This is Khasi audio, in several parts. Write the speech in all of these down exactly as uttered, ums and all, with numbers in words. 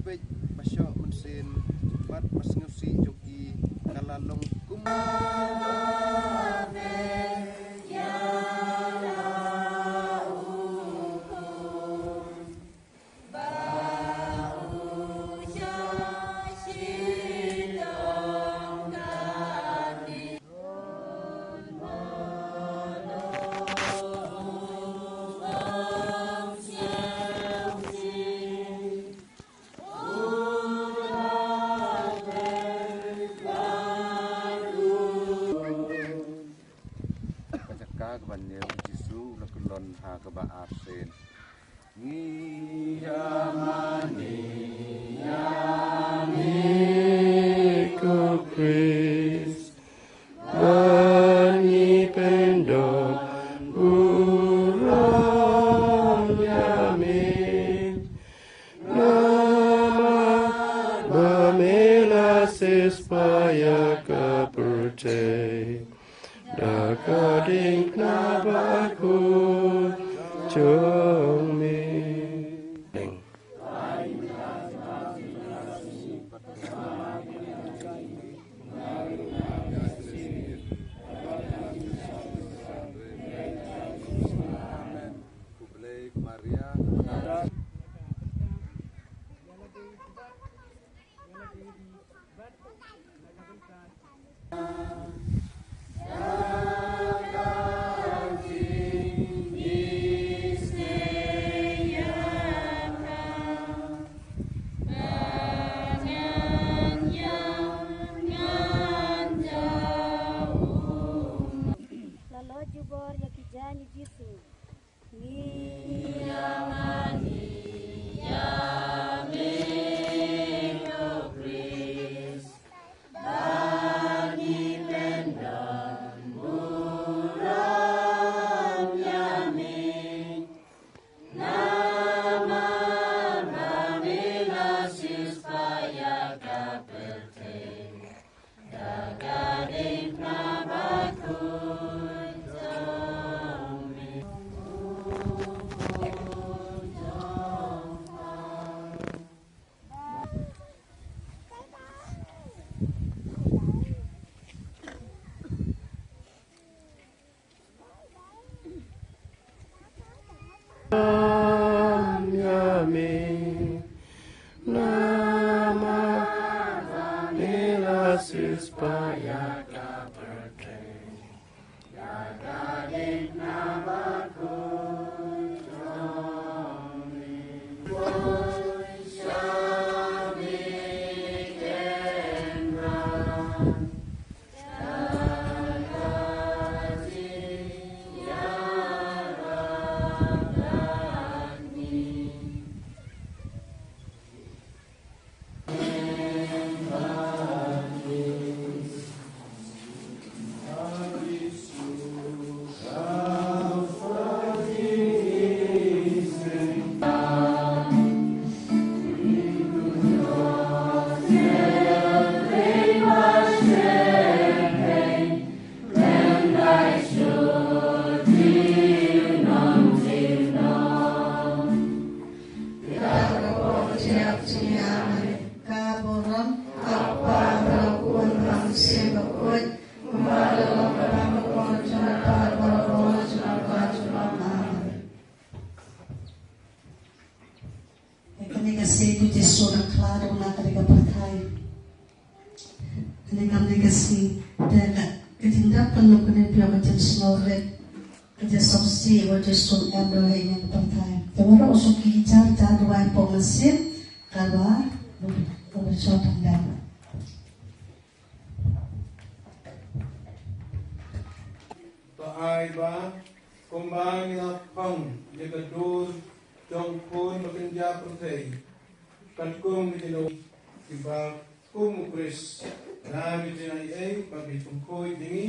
Peit ba shoh mynsiem bad ba sngewsih jong ki ka la long kum Ka jaka ka ban ïoh u Jisu u la kyllon ha kaba ar sien. Ngi ïa mane ïa me ko Khrist, ba ngi pyndon burom ïa me. Namar ba me la siewspah ïa ka pyrthei da ka diengphna bakhuid jong me. La lait jubor ïa ki jaiñ Jisu. Ïa me, namar ba me la siewspah ïa ka pyrthei. Ka burom, ka Kpa, bad ka Khun, bad ka Mynsiem Bakhuid, kumba la long, bad ba ka long, junom bad junom bad junom. Amen. Ïa kane ka sngi u Jisu u la khlad u na kane ka pyrthei. Kane ka, kane ka sngi, te ka, ka jingdap kan long kane phi ïoh ka jingsngewrit, ka jingsngewsih, ka jingsngewsih em ruh ha ine ka pyrthei. Te waroh u sngewsih jar jar duwai hapoh mynsiem, kaba, kaba short and then. To ai ba kumba ngi la phong ïa ka dur jong u Khun ba kynja pyrthei, katkum ki jingno kiba kum u Khrist, na ki jingaiei ba ki pynkhooid ïa ngi,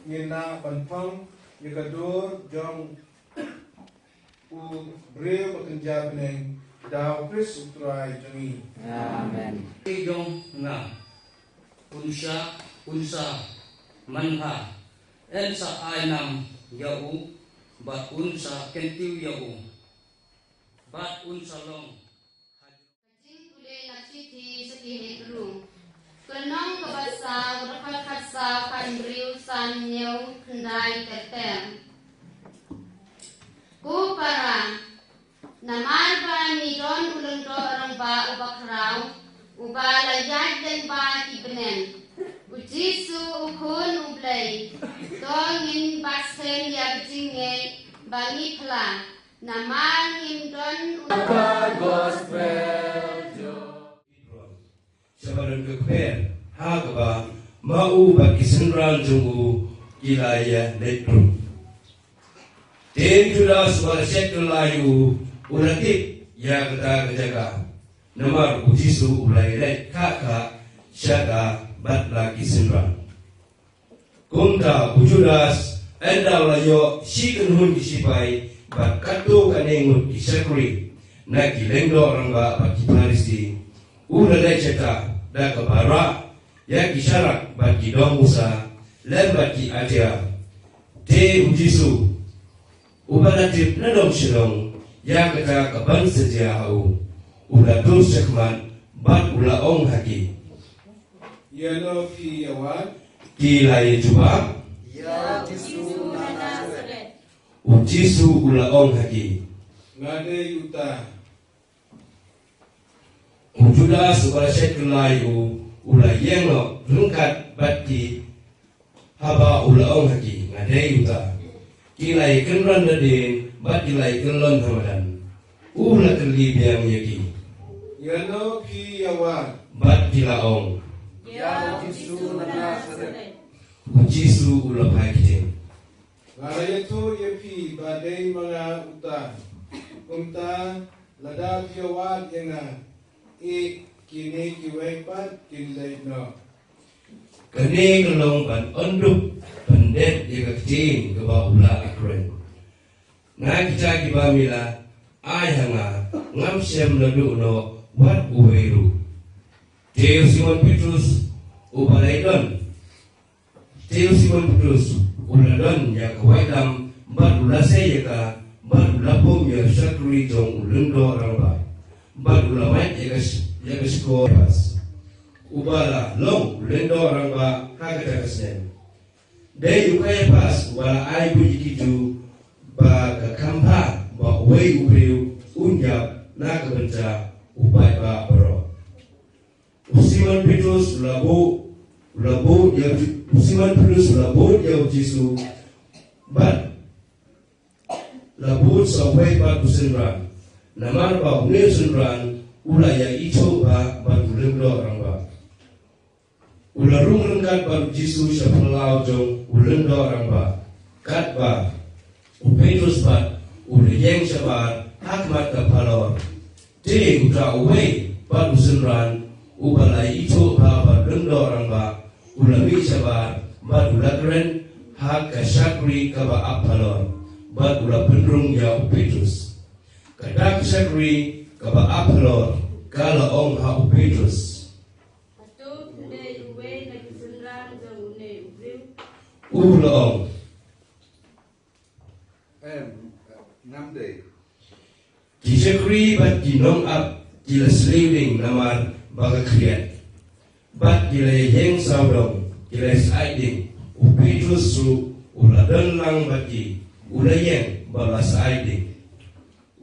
ngin lah ban phong ïa ka dur jong u briew ba kynja bneng, da u Khrist u Trai jong ngi. Amen. Jong nga, un sa, un sa manbha, yn sa ai nam ïa u, bad un sa kyntiew ïa u, bad un sa long. Ka jingpule na Lynnong kaba saw, dkhot khatsaw, khathynriew, san, hynñiew, khyndai, ter ter. Ko para, namar ba ngi don u lyngdoh rangbah uba khraw, uba la ïaid lyngba ki bneng, u Jisu u Khun u Blei, to ngin bat skhem ïa ka jingngeit ba ngi phla, namar ngim don u Shabanon ka kper ha kaba ma u bad ki synran jong u ki la ïa leit ruh. Te u Judas uba la shet kyllai u, u la tip ïa kata ka jaka, namar u Jisu u la ïa leit khah khah sha ka bad la ki synran. Kumta u Judas, ynda u la ïoh shi kynhun ki shipai bad katto katne ngut ki shakri na ki lyngdoh rangbah bad ki Pharisi, u la leit shata da kaba rah ïa ki sharak bad ki dong musa lem bad ki atia. Te u Jisu, uba la tip na dong sha dong ïa kata kaban sa jia ha u, u la tur shakhmat bad u la ong ha ki, ïano phi ïa wad? Ki la ïa jubab, ïa u Jisu na Nasaret. U Jisu u la ong ha ki, nga dei uta. U Judas uba la shet kyllai u, u la ïeng noh ryngkat bad ki, haba u la ong ha ki, nga dei uta. Ki la ïa kynran nadien bad ki la ïa kyllon ha madan. U la kylli biang ïa ki, ïano phi ïa wad? Bad ki la ong, ïa u Jisu na Nasaret. U Jisu u la phai ktien, nga la ïathuh ïa phi ba dei ma nga uta. Kumta lada phi ïa wad ïa nga, ïa kine kiwei pat kin leit noh. Kane ka long ban ynduh pyndet ïa ka ktien kaba u la kren. Na kita kiba me la ai ha nga, ngam shym la duh noh wat uwei ruh. Te u Simon Petrus uba la ïadon, te u Simon Petrus u la don ïa ka waitlam bad u la sei ïa ka, bad u la pom ïa u shakri jong u lyngdoh rangbah, bad u la wad ïa ka sh-, ïa ka shkor Kaiaphas, uba la long u lyngdoh rangbah ha kata ka snem. Dei u Kaiaphas uba la ai buit ïa ki Jiw ba ka kham bha ba uwei u briew un ïap na ka bynta u paidbah baroh. U Simon Petrus u la bud, u la bud ïa u Ji-, u Simon Petrus u la bud ïa u Jisu bad la bud sa uwei pat u synran, namar ba une u synran u la ïa ithuh bha bad u lyngdoh rangbah. U la rung ryngkat bad u Jisu sha phyllaw jong u lyngdoh rangbah, katba u Petrus pat u la ïeng shabar ha khmat ka phalor. Te uta uwei pat u synran uba la ithuh bha bad lyngdoh rangbah, u la mih shabar bad u la kren ha ka shakri kaba ap phalor, bad u la pynrung ïa u Petrus. Kata ka shakri kaba ap phalor ka la ong ha u Petrus, hato phi dei uwei na ki synran jong une u briew? U la ong, em, ngam dei. Ki shakri bad ki nongap ki la sliewdieng namar ba ka khriat, bad ki la ïeng sawdong, ki la ïasaid dieng. U Petrus ruh u la don lang bad ki, u la ïeng bad la said dieng.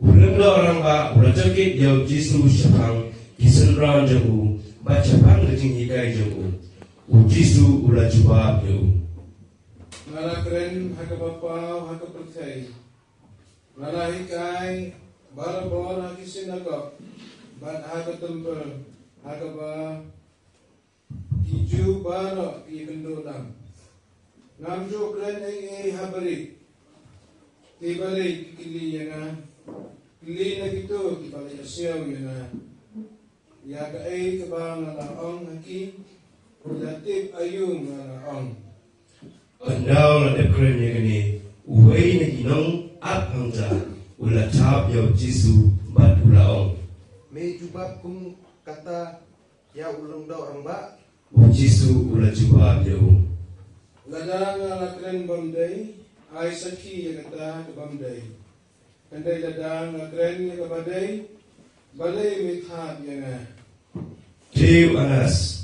U lyngdoh rangbah u la tohkit ïa u Jisu shaphang ki synran jong u bad shaphang ka jinghikai jong u. U Jisu u la jubab ïa u, nga la kren ha kaba paw ha ka pyrthei. Nga la hikai barabor ha ki synagog bad ha ka templ, ha kaba ki Jiw baroh ki ïakynduh lang. Ngam ju kren ei ei ha barit. Te balei phi kylli ïa nga? Kylli na kito kiba la ïasiaw ïa nga. Ïa kaei kaba nga la ong ha ki, ki la tip aïu nga la ong. Ynda u la dep kren ïa kane, uwei na ki nongap hangta u la thap ïa u Jisu bad u la ong, me jubab kum kata ïa u lyngdoh rangbah? U Jisu u la jubab ïa u, lada nga la kren bym dei, ai sakhi ïa kata ka bym dei. Hynrei lada nga kren ïa kaba dei, balei me thap ïa nga? Te u Anas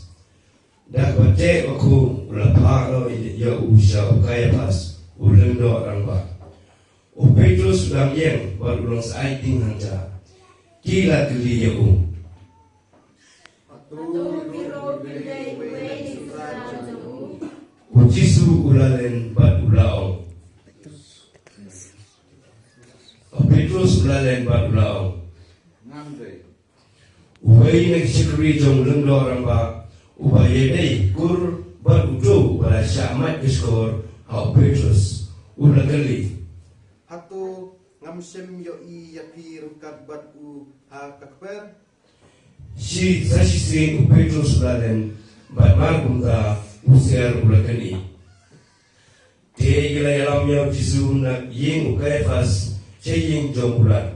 Da kaba teh bakhuid u la phah noh ïa u sha u Kaiaphas u lyngdoh rangbah. U Petrus u dang ïeng bad u long saiting hangta. Ki la kylli ïa u. U Jisu u la len bad u la ong. U Petrus u la len bad u la ong. Uwei na ki shakri jong u lyngdoh rangbah uba ïadei kur bad uto uba la shah mait ka shkor ha u Petrus u la kylli. Hato ngam shym ïohi ïa phi ryngkat bad u ha ka kper? Shi sa shisien u Petrus u la len bad mar kumta u siar u la kylli. Te ki la ïalam ïa u Jisu na ïing u Kaiaphas sha ïing jong u Lat.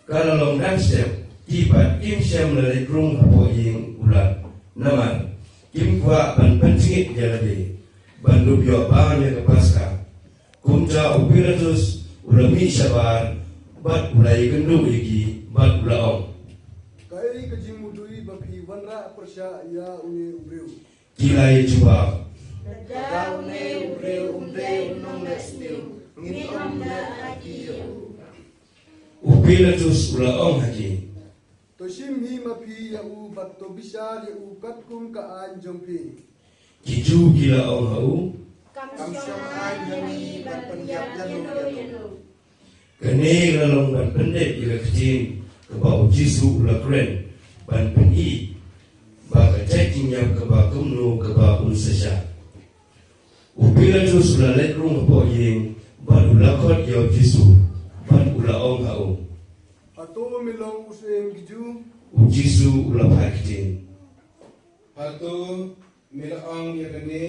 Ka la long dang step ki pat kim shym la leit rung hapoh ïing u Lat. Namar kim kwah ban pynjngit ïa lade ban dup ïoh bam ïa ka Paska. Kumta u Pilatus u la mih shabar bad u la ïakynduh ïa ki bad u la ong. Kaei ka jingmudui ba phi wanrah pyrshah ïa une u briew? Ki la ïa jubab. Lada une u briew um dei u nongleh sniew ngin ym leh ha ki ïa u. U Pilatus u la ong ha ki. To shim hi ma phi ïa u bad to bishar ïa u katkum ka aiñ jong phi. Ki Jiw ki la ong ha u. Kam shym aiñ ha ngi ban pynïap ïano ïano. Kane ka la long ban pyndep ïa ka ktien kaba u Jisu u la kren ban pyni ba ka jait jingïap kaba kumno kaba un sa shah. U Pilatus u la leit rung hapoh ïing bad u la khot ïa u Jisu bad u la ong ha u. Hato me long u syiem ki Jiw? U Jisu u la phai ktien. Hato me la ong ïa kane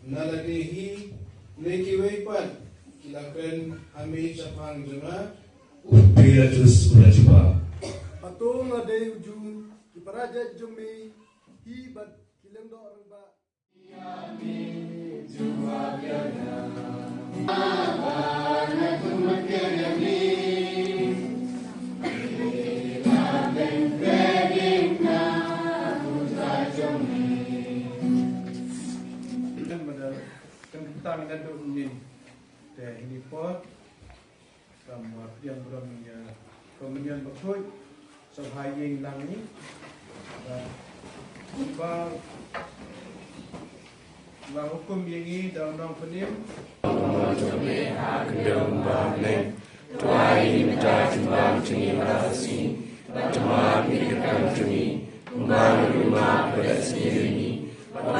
na lade hi ne kiwei pat ki la kren ha me shaphang jong nga? U Pilatus u la jubab. Hato nga dei u Jiw? Ki para jait jong me hi bad ki lyngdoh rangbah. Kan btang naduh mynnin te hynñiew por. Kam, uh, pdiang burom ïa ka Mynsiem Bakhuid sha ha ïing lang ngi. Ba la hukum ïa ngi da u Nongpynim. Ba jong me ha ka dong ba neng. To ai ïa ngi mynta jingbam jong ngi ba la ka sngi. Bad to map ïa ki rkam jong ngi kumba ngi map bad la sngi ïa ngi. Bad ba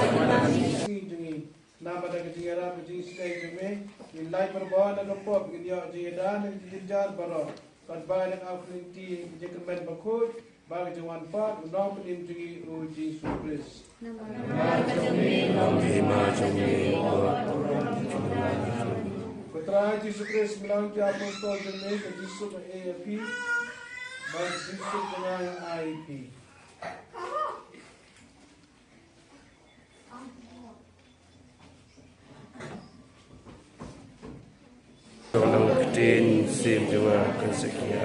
ngi sngi jong ngi. Namar da ka jingïarap ka jingshai jong me ngin lai pyrshah na ka pop, ngin ïoh jingïada na ka jingjynjar baroh. Bad ba nang ap lynti ka jingkyrmen bakhuid ba ka jingwan pat u Nongpynim jong ngi u Jisu Khrist. Namar ka jong me long ka hima jong me. Ko Trai Jisu Khrist, me long ki apostol jong me, ka jingsuk nga ai ïa phi, bad ka jingsuk jong nga nga ai ïa phi. Tang ka ktien mynsiem jong nga kan sa khia.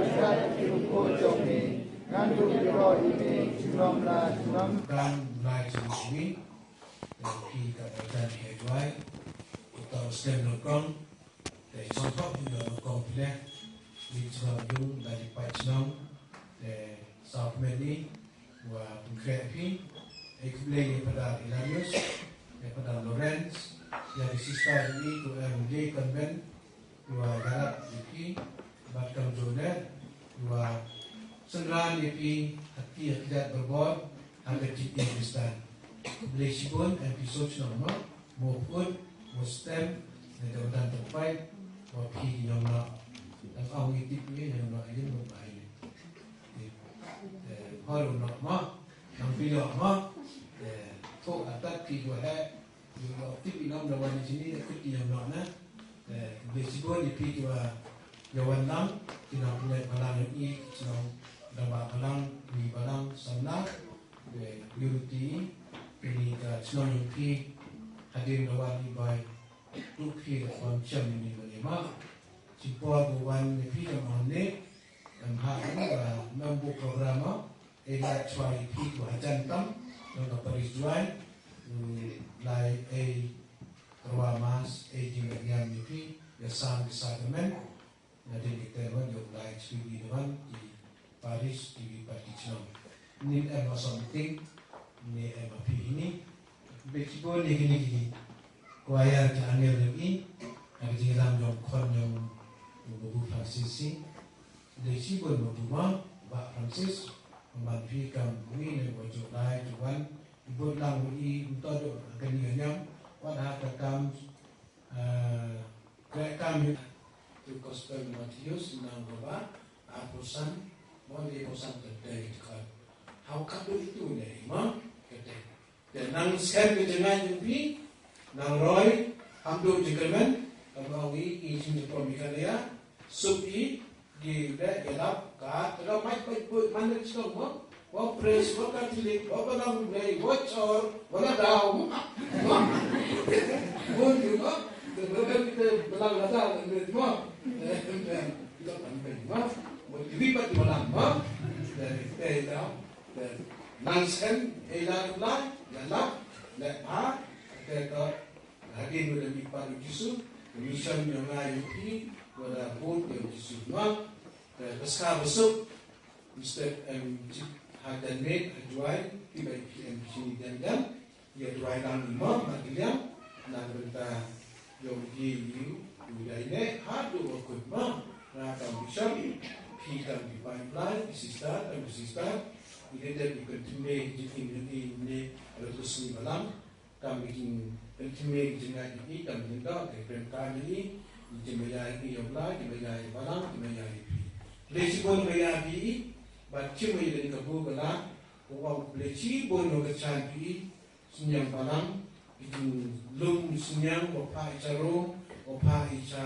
Ïa ki jingkhuid jong me, ngan ïoh ïa me junom la junom. Kan lai jong me, phi ka bajan phi duwai, uta u slem nyngkong, te chong thok ïa u nyngkong phi leh, ni chong yung da di pai chnong, te sa pynmih ni, wa pynkhreh phi, ei khublei ïa Padar Hilarius, ïa Padar Lawrence, ïa ki sister ni, tu em di convent, wa ïarap ïa phi, bad kam jone, wa synran ïa phi, ha ki ïa ki jait borbor, ha ka jingim Khristan. Khublei shibun, em phi sngewthuh mo, mo put, mo stem, ne da utan tang pai, wa phi ki ñiong noh. Tang ong ïa tip ïa ñiong noh ïa mo bai. Eh, hor noh mo, tang phi noh mo, eh, thok atat phi wa he, Ïa u tip i nong da wan i jini da kut i ïa u nong na. Eh, khublei shibun ïa phi kiwa ïa wan lang, ki nong pynleit balang ïa i, ki nong da ba balang, ni balang, samla. Eh, ïa u ti, kini ka chnong ïa phi, hadien da wan i bai, tu phi da wan chem ni mane ma. Chi por bu wan ïa phi da ma ne, em ha, em, eh, nong bu program ma, Ei la chwa ïa phi tu hajan tam, nong ka parish Jowai, u lai ei karwa mas, ei jingïam ïa phi, ïa sam ïa sakramen, na ding ki terwa ïa u lai chwa ïa wan, ki parish, ki parish chnong. Nin em ha something, ni em ha phi hini, Bad shibun ïa kine ki choir ki angel jong i, ha ka jingïalam jong khun jong u Babu Francis i. Bad shibun Babu ma, Bah Francis, man phi kam wi ne wa ju lai ju wan, bud lang wi i, um to do ha ka ni ka ñiam, wat ha ka kam, eh, Kre kam ïa tu gospel Mathaios nang ba arphew san, mo ne arphew san te te ki khot. Hau ka tu itu ne ma te te. Te nang skhem ki jingngeit jong phi, nang roi, ham du jingkyrmen, kam ong i i jingpom i ka ria, sup i, Ki beh ïalap ka, ka mait mait put man ne sdong mo. Wa pres, wa Katholik, wa balang Blei, wa chor, wa la daw mo. Mo. Mo ni mo. Te beh kita balang la daw ne mo. Te beh kita pan beh mo. Mo ki bi pat balang mo. Te te daw. Te nang sen, e la la, ïalap, le ha, te to. Hadien ba la mih pat u Jisu, ka mission jong nga ïa phi, ba la bud ïa u Jisu. Nga, eh, ba skha ba suk, instead em jit ha Janmiet, ha Jowai, ki ba ïa phi em phi shini jan jan, ïa Jowai lang i mo, ma ki liang, na ka bynta jong ki ïa u, u dai ne, ha du ba kut mo, na ka mission, phi kam ki pipeline, ki sister, kam ki sister, i dei dei ki continue, jingim jong i ne, ala tu sni balang, Kam ki jingpynthymmai ki jingngeit jong i, kam ki jingdoh, ki jingpynkam jong i, ki jingmaïa ïa u Blei, ki maïa ïa balang, ki maïa ïa phi. Khublei shibun maïa ïa phi, bad shim ïa kane ka buh ka la, u ong khublei shibun ïa ka jan phi, synñiang balang, ki jinglum synñiang, u phah ïa sha Rome, u phah ïa sha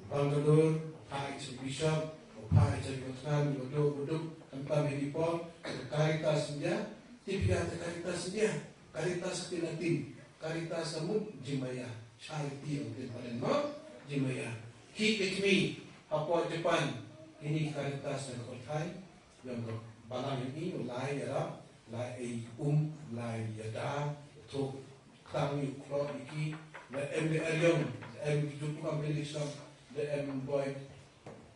Bangalore, u phah ïa sha Bishop, u phah ïa sha Lieutenant, u duk, u duk, khamtam ïa ki por, ka Caritas India, tip ïa ka Caritas India. Caritas ka Latin, Caritas ka mut jingmaïa, charity ong te paden mo, jingmaïa. Ki kmie hapoh Japan, kine Caritas na ka pyrthei, ïa ka balang ïa u lai ïarap, lai ei um, lai ïada, thok tang ïa u khlok ïa ki, la em de eriong, la em ki jukam beli song, la em boi,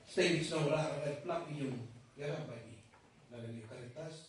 steng song ra, ra plak ïa u, ïarap bai ïa. La em Caritas,